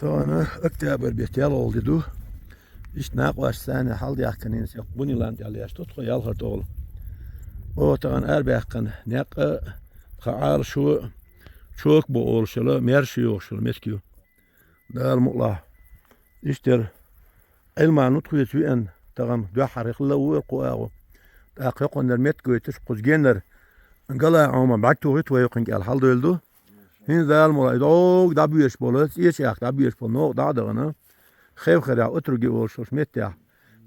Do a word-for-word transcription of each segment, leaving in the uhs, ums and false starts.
Тахана октябрь бетта ялхалгӀа ди ду. Иштта накъосташца хьалдаьхкина хӀинца бунилан тӀехьа лаьтташ ду тхо ялхара тӀехула. Оха тахана арабаьккхина некъ а, тха Ӏалашо а, Чокбух олуш йолу, маьрша йогӀуш йолу меттиг ю. Дала мукъалахь. Иштта яра. Ӏилмано тхоьца веана, тахана дуьххьара хилла а ву кху агӀо. ТӀаккха хӀокхунна меттиг гойтуш кхуза генара гала Ӏома бӀаьрг тухийта вай хӀокхуьнга аьлла хьаладевлла ду. ХӀинца Дала мукъалахь, и дӀогга дӀабоьрзуш болу, цӀеча яхка дӀабоьрзуш болу новкъа дӀа а дахана, Хевхарехь, Отруги олуш йолчу меттехь,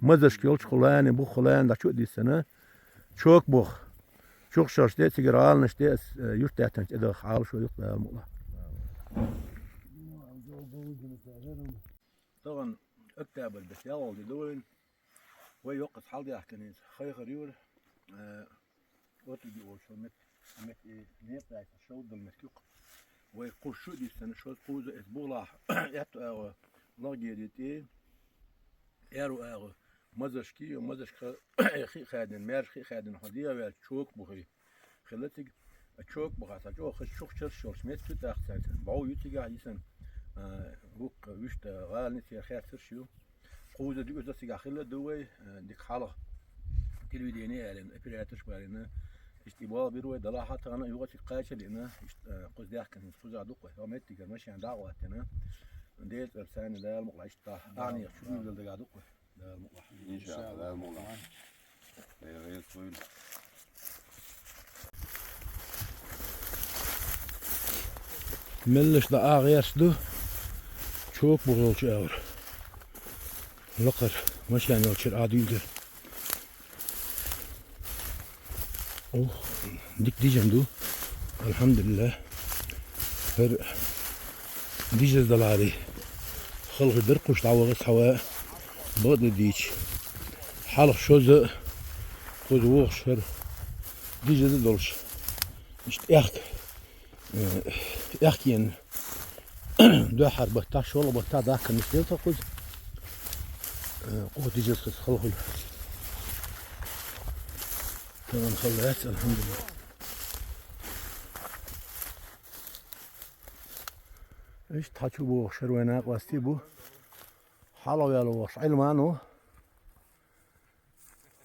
мазашка йолчу кху лайна, бухху лайна дӀа чу а диссина, Чокбух, Чухшарш тӀе а, цигара гӀаланаш тӀе а, э, юьртдаьттанаш тӀе даха Ӏалашо ю-кх, Дала мукъалахь. Тахана октябрь бетта ялхалгӀа ди ду вайна. Вай йоккхаца хьалдаьхкина хӀинца Хевхар-Юьра, э, Отруги олуш йолу мет-, мет-, э, некъа лаьцна шовда долу меттиг ю-кх. Вай кхуза шу а диссина, шозза кхузза эцу бухахь аьтту агӀор лагӀа герий тӀе, аьрру агӀор мазашкий, мазашка хи а хаьдина, маьрша хи а хаьдина, хьо дегӀан ваьлча Чокбухий хилла цига. Чокбухахь цхьа чӀогӀа хаза чухчарш йолуш меттиг ю тӀаккха цаьрца. БӀов ю цигахь йисина, а, вуккха вуьшта гӀаланаш церан херцарш ю. Кхузза дуьззина цигахь хилла а ду вай, а, дика хьалха. Телевидение а аьллина, операторш а баьллина, иштта и болх бира вай, делахь а тахана а юха а цига кхача а лиъна, иштта, а, кхуза даьхкина хӀинца кхузахь ду-кх вай. ХӀокху меттигара машен дӀа а хӀоттийна, Делан цӀарца, Дала мукъалахь, иштта ахьанех чу дуьйладала дагахь ду-кх вай. Дала мукъалахь. Иншаллах, Дала мукъалахь. Дела реза хуьлда. Меллаша дӀа а гӀерташ ду, Чокбух йолчу агӀор. Лакхара машен йолчуьра а дуьйладира. Ух, дика дижина ду. Алхьамдулиллах. ХӀара дижаза даларе. Халхи дара кхуш дӀаваха цхьа ваьа. Бакъдерг дийцича, хьалха шозза а, кхуза вогӀуш хӀара дижаза а долуш. Иштта аьхка, э, аьхкенна дуьххьара баттахь, шолгӀа баттахь дахкар нисделла тхан кхуза. Э, кхуза дижаза хаза хала хуьлу. Тахана хала лаьцна, алхьамдулиллах. Иштта хьан чу бохуш хӀара вайн накъостий бу. Хьалха ваьлла вохуш Ӏилман ву.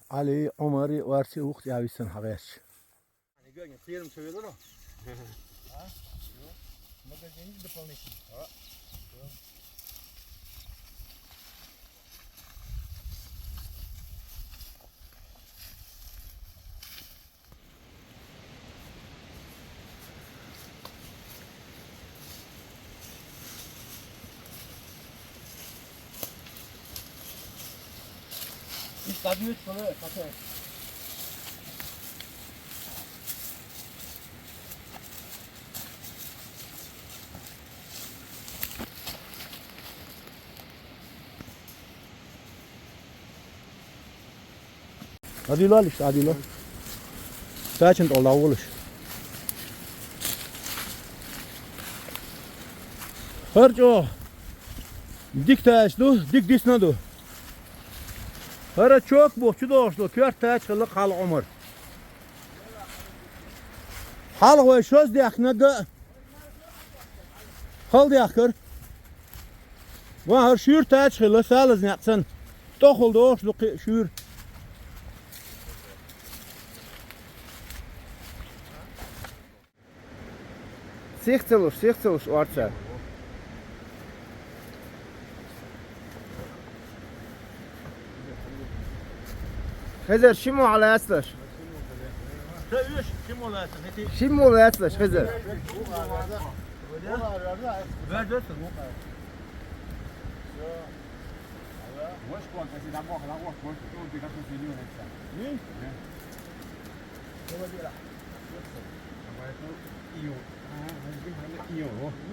Ӏали, Ӏумар, орций вукху тӀехь виссина хьан гӀерташ. Адилалаш, адила. Тачан тӀол давулаш. ХӀара чӀогӀа дика тача ду, дика дисна ду. ХӀара чок бу, чу догӀуш ду, коьрта тача хилла кхал Ӏумар. Хьалха вай шозза даьхкинарг а хала даьхкар. Ван хӀара шуьйра тача хилла, салаз некъ санна. ТӀохула догӀуш ду кхин а шуьйра. Сих ца луш, сих ца луш орца. Хезер, ши муха лаьцалаш? Ши муха лаьцалаш, Хезер?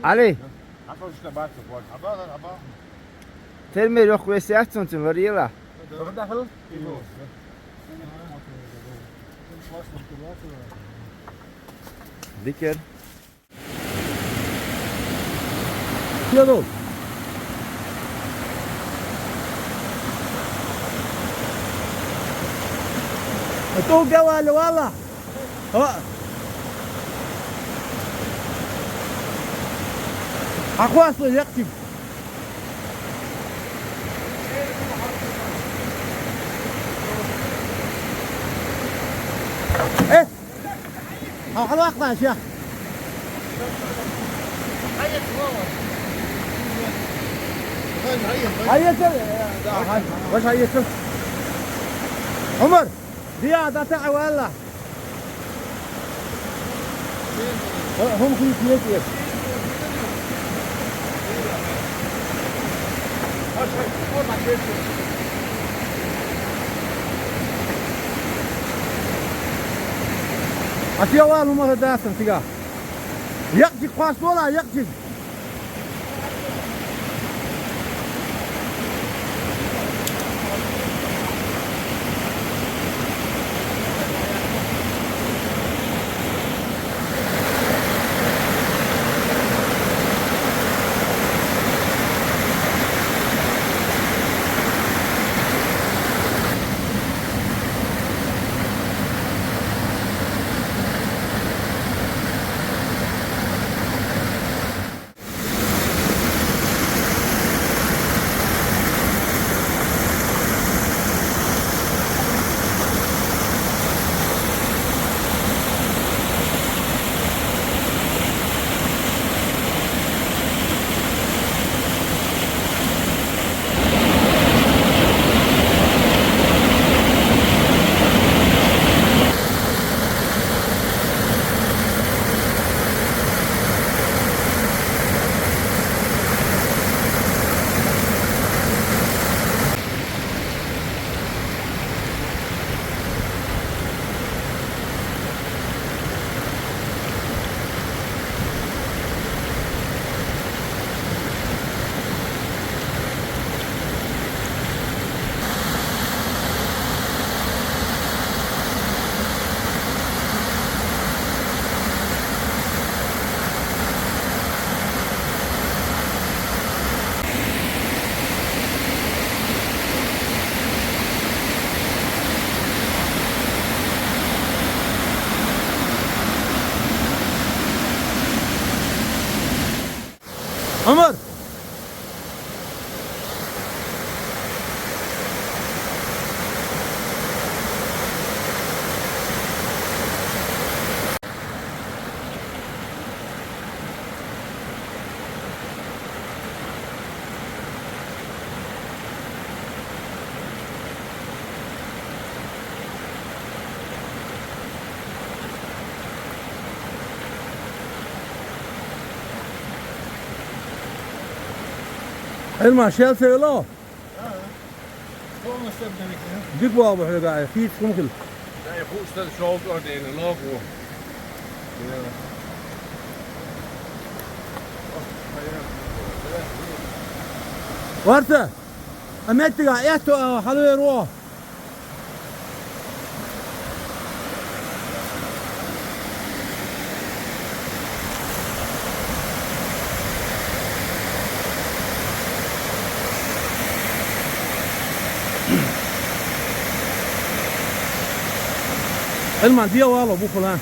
Али. Термер йоккха вес яц цунцин, варийла. Дикер. Следовал. Это убивали, вала. А. Ахвасу яктим. ها، حلوة أقطع يا شيخ. هيا، هيا. واش هيا؟ عمر، زياد، أتع ولا؟ هم في كيف كيف. Asiya var numara dersin siga. Yakcık pas dola yakcık. عمر. Elma, şel sevelo. Dik bu abi hele gayet. Hiç mümkün. Ey, bu usta şov gördüğünü, ne bu? Varsa. Amet diga, eto, halwe ro. Elma, dia walo, bu falan.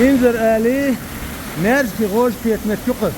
Инзарали маьрша гӀожа кхетамет юкъа.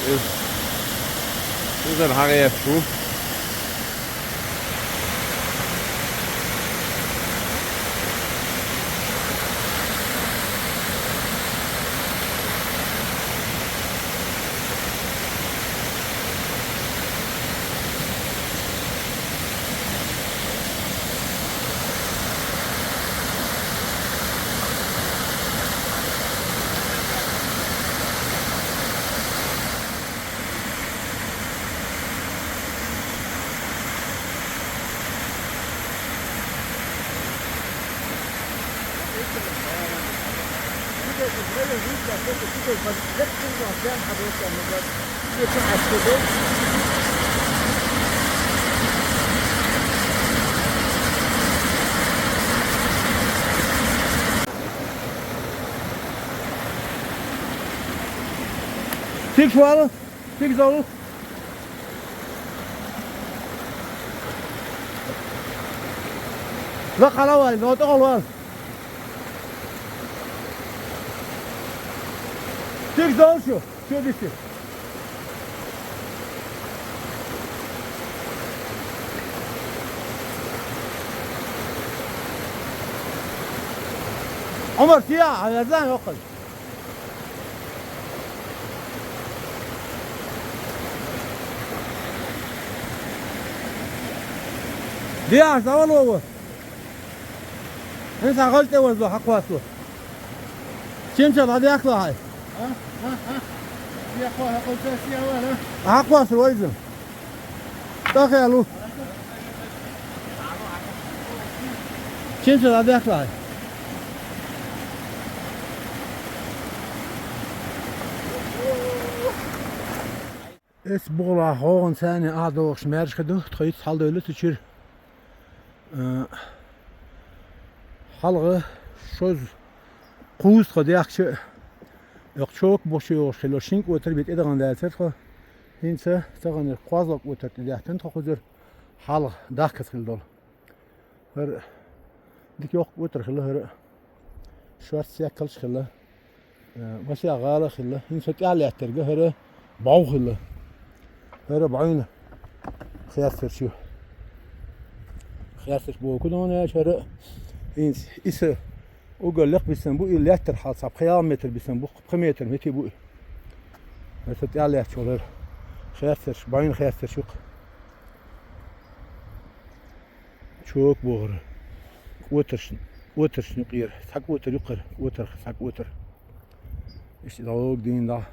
Из, изар хьагӀерташ ву. Tik şu an. Tik zolu. La kala var, la oğul var. Tik zolu şu. Şu dişi. Ömer siyah, ayardan yok. Diğer zaman o bu. Sen sakal te var, hak var su. Kim çal, hadi akla hay. Ha? Ha? Ha? Siyah var, hak olsa siyah var, ha? Hak var su, o yüzden. Tak ya lu. Kimse de bekler. Эс бугла хогон сани а догш мэршхэ духт хойт халдойлы тучир. Э, халгы шоз куст ходяхчы. Ок чок боши ошхило шинк отыр бит эдаган дайцер хо. Хинца цаганыр куазлок отыр тидяхтын хо хузыр. Халгы дахкас хилдол. Хэр дик ёх отыр хилы хэр шварц сяккалч хилы. Э, Вася гала хилы. Хинца тял яттерге хэр бау хилы. Хэр бауын хястырчу. Хястырч бу кудон я чары. Хинц исы уголек бисен бу ил яттер хал сап хял метр бисен бу кыпкы метр мети бу. Хэр тял ятчолар. Хястырч, бауын хястырчук. Чок бугыр. Отыршын, отыршын юкыр. Сак отыр юкыр. Отыр, сак отыр. Иште далог дейин да.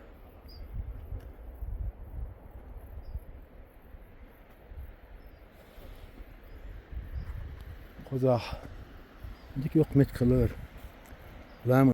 Коза. Дик ёк мет кылыр. Лам.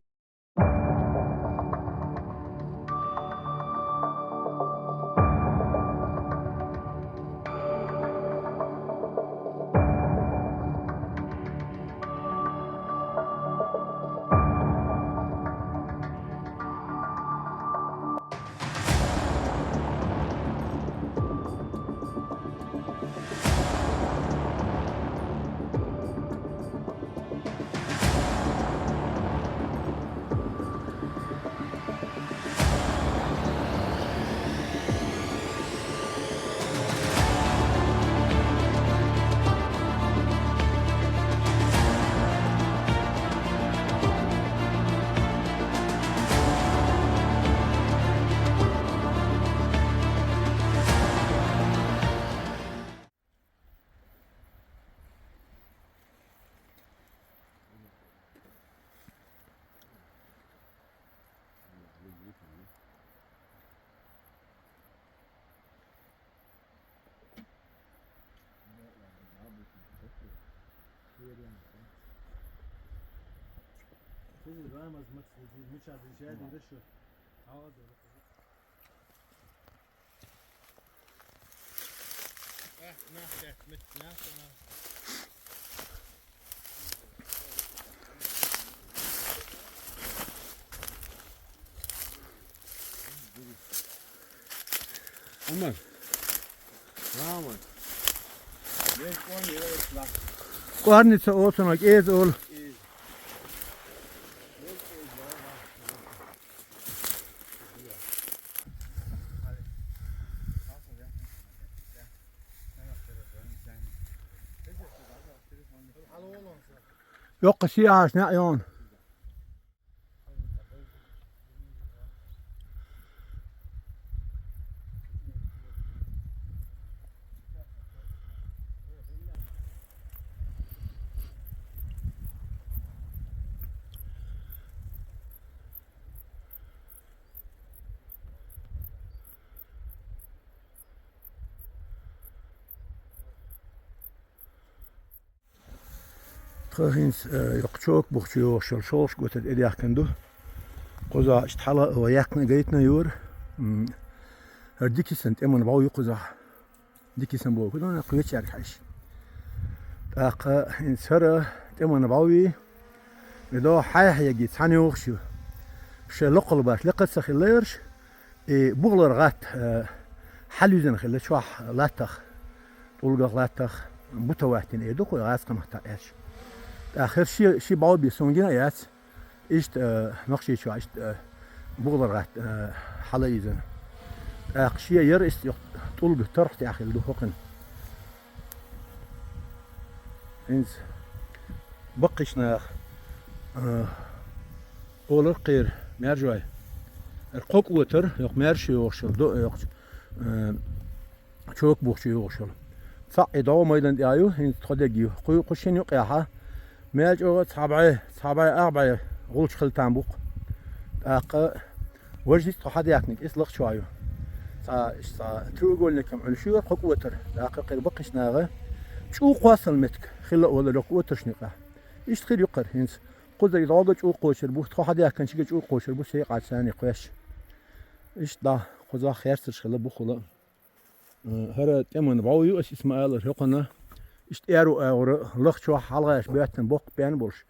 Aman. Aman. Корница олсун, ак эз ол. Yok, şey ağaç ne yon. Тха хинс, э, ёхчок, бухчу ёхшал шолш готед эдяхканду. Кхузахь иштта хьала а яьккхина гайтина юра. М, хӀара дикисан тӀеман бӀов ю кхузахь. Дикисан боху, ну, кхечаьрга хьаьжча. ТӀаккха хӀинца хӀара тӀеман бӀов ю, и до хьай-хьайги цхьаьна йогӀуш ю. Шайн локхал баш лекха ца хиларш, и бугӀалара гӀатта, э, хьалъюьзина хилла чохь латтах, тӀулгах латтах, бута ваттина, э, ду кху гӀазкхамахта аьлча. ТӀаккха хӀара ши, ши бӀов бен сона гина а яц. Иштта, э, Нохчийчохь иштта, э, бугӀалара гӀатта, э, хьала йизина. ТӀаккха шен яра иштта юха тӀулга торхьа тӀехь хилла ду хӀокхуьнан. ХӀинца баккхийчу наха, э, олар кхера, маьржой. ХӀара кхо кӀотар, юха маьрша йогӀуш йолу, до а йоккхуш, э, чока бухчу йогӀуш йолу. Цхьаъ и догӀу майдан тӀехь ю, хӀинца тхо дерг ю. Кху, кху шина юкъехь мел чӀогӀа цхьа бӀе, цхьа бӀе, ах бӀе гӀулч хила там бу-кх. ТӀаккха важа диц тхо хьадаьккхинарг, иза лахча ю. Цхьа, цхьа треугольником Ӏуьллуш ю кхо кӀотар. ТӀаккха кхера баккхийчу наха чӀогӀа кхоссал меттиг хилла а олура кӀотаршна юкъахь. Иштта хир ю кхара хӀинца. Кхузахь догӀу чӀогӀа кхочур бу, тхо хьадаьккхинчуьнга чӀогӀа кхочур бу, шайн къаьчча санна кхоьссуш. Иштта дӀа, кхузахь херцарш хилла бу хула. Э, хӀара тӀеман бӀов ю, ас иза ма-аллара, хӀокхунна. Иштта аьрру агӀора лахчохь хьалхаш боьттина боккха бен болуш,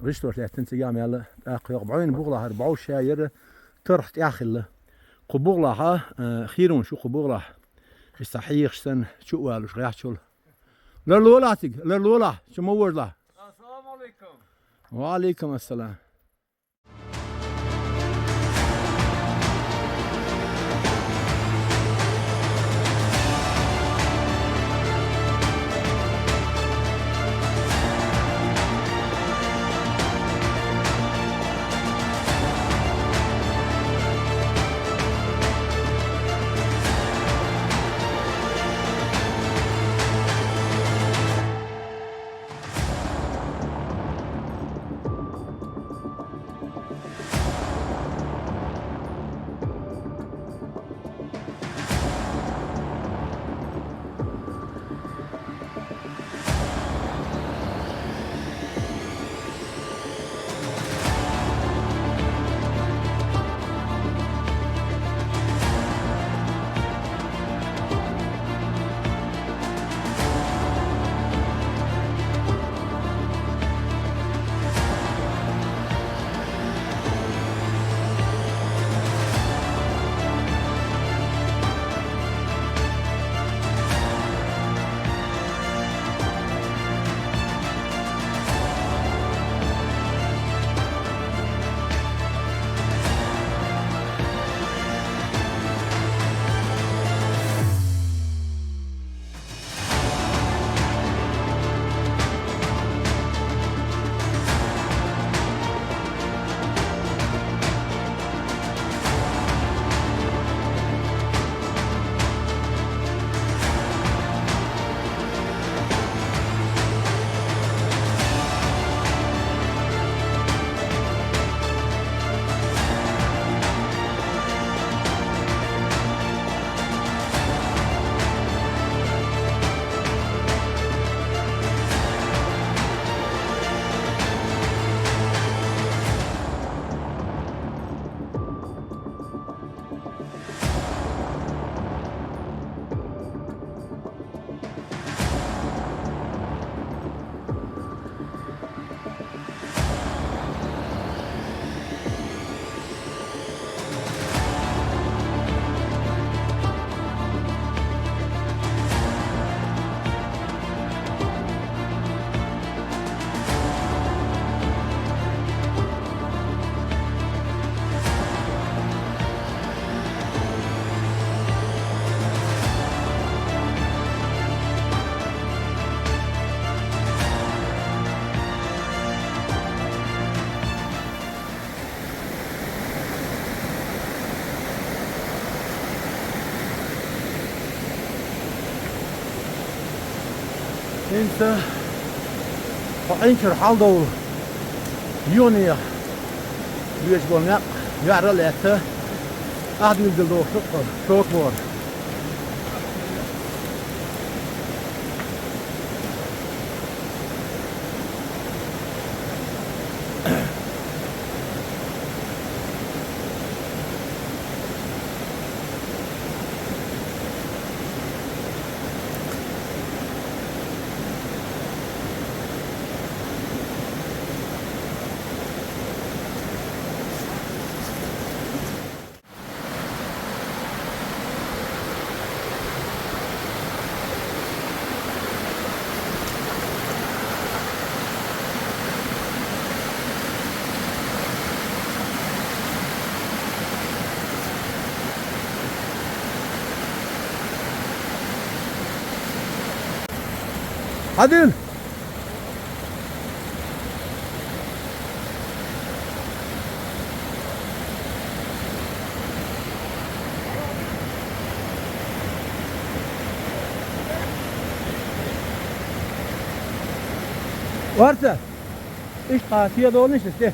гӀишлош лаьттина цигахь мел. ТӀаккха хӀокху бӀовна бугӀалахь хӀара бӀов ша яра торхьа тӀехь хилла. Кху бугӀалахь, э, хийронаш ю кху бугӀалахь. Иза цхьа хьехаш санна, чу а валуш гӀехьчул. Ларлолахь цига, ларлолахь, чу ма вожалахь. Ассаламу алейкум. Ва алейкум ассалам. ХӀинца хьо Ӏинчура хьалдовла юханехьа везаш болу некъ юьхьара а лаьцна, ахь дуьйладелла дохуш ду-кх шока бохура. Хьадин! Варца! Иштта кхетадолаш те.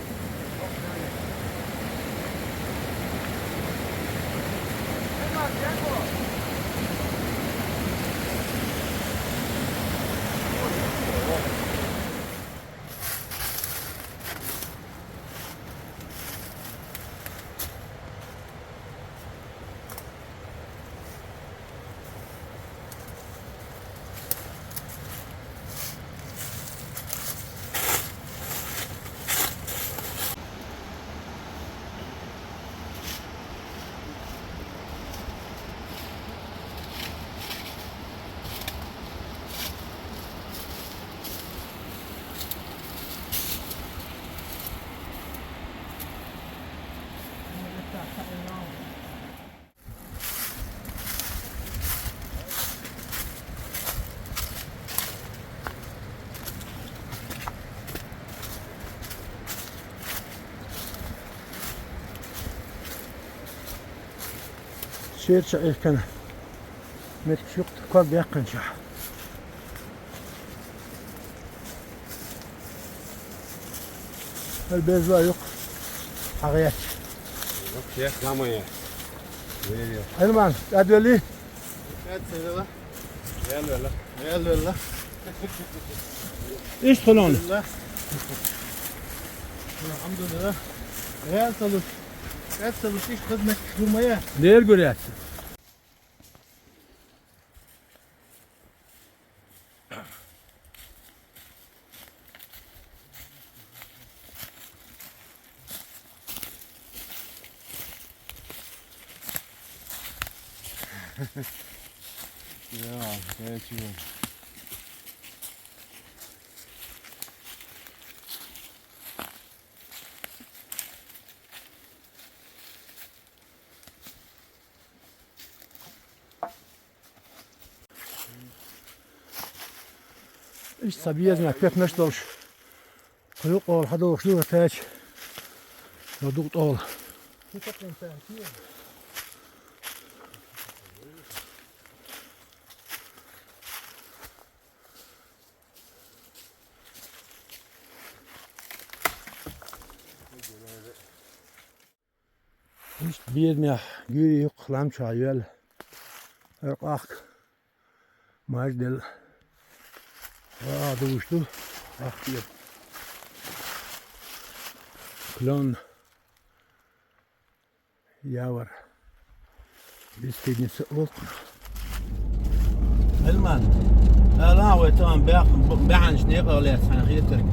Шерча эхкана. Мет шух кор бяхканча. Эл безва юк. Агъяч. Вообще самое. Элман, адвели. Эцела. Элвела. Элвела. Иш хулон. Алхамдулилла. Эцела. Эцела иш хизмет хумая. Нер гурят. Ja, sehr schön. Иш ца безна пекнаш долуш. Кхуьлу къола хьадохуш ду хӀара тач. Йо дугу тӀола. Иштта безамехь гуьйре юккъах лам чохь йоьлла. ХӀара къахка маж делла. А, дугуш ду. Ахтиев. Клен. Явар. Бистидница олу. Элман. Ала вай тан баьхна, баьхначу некъах лаьцна хьайна хетарг.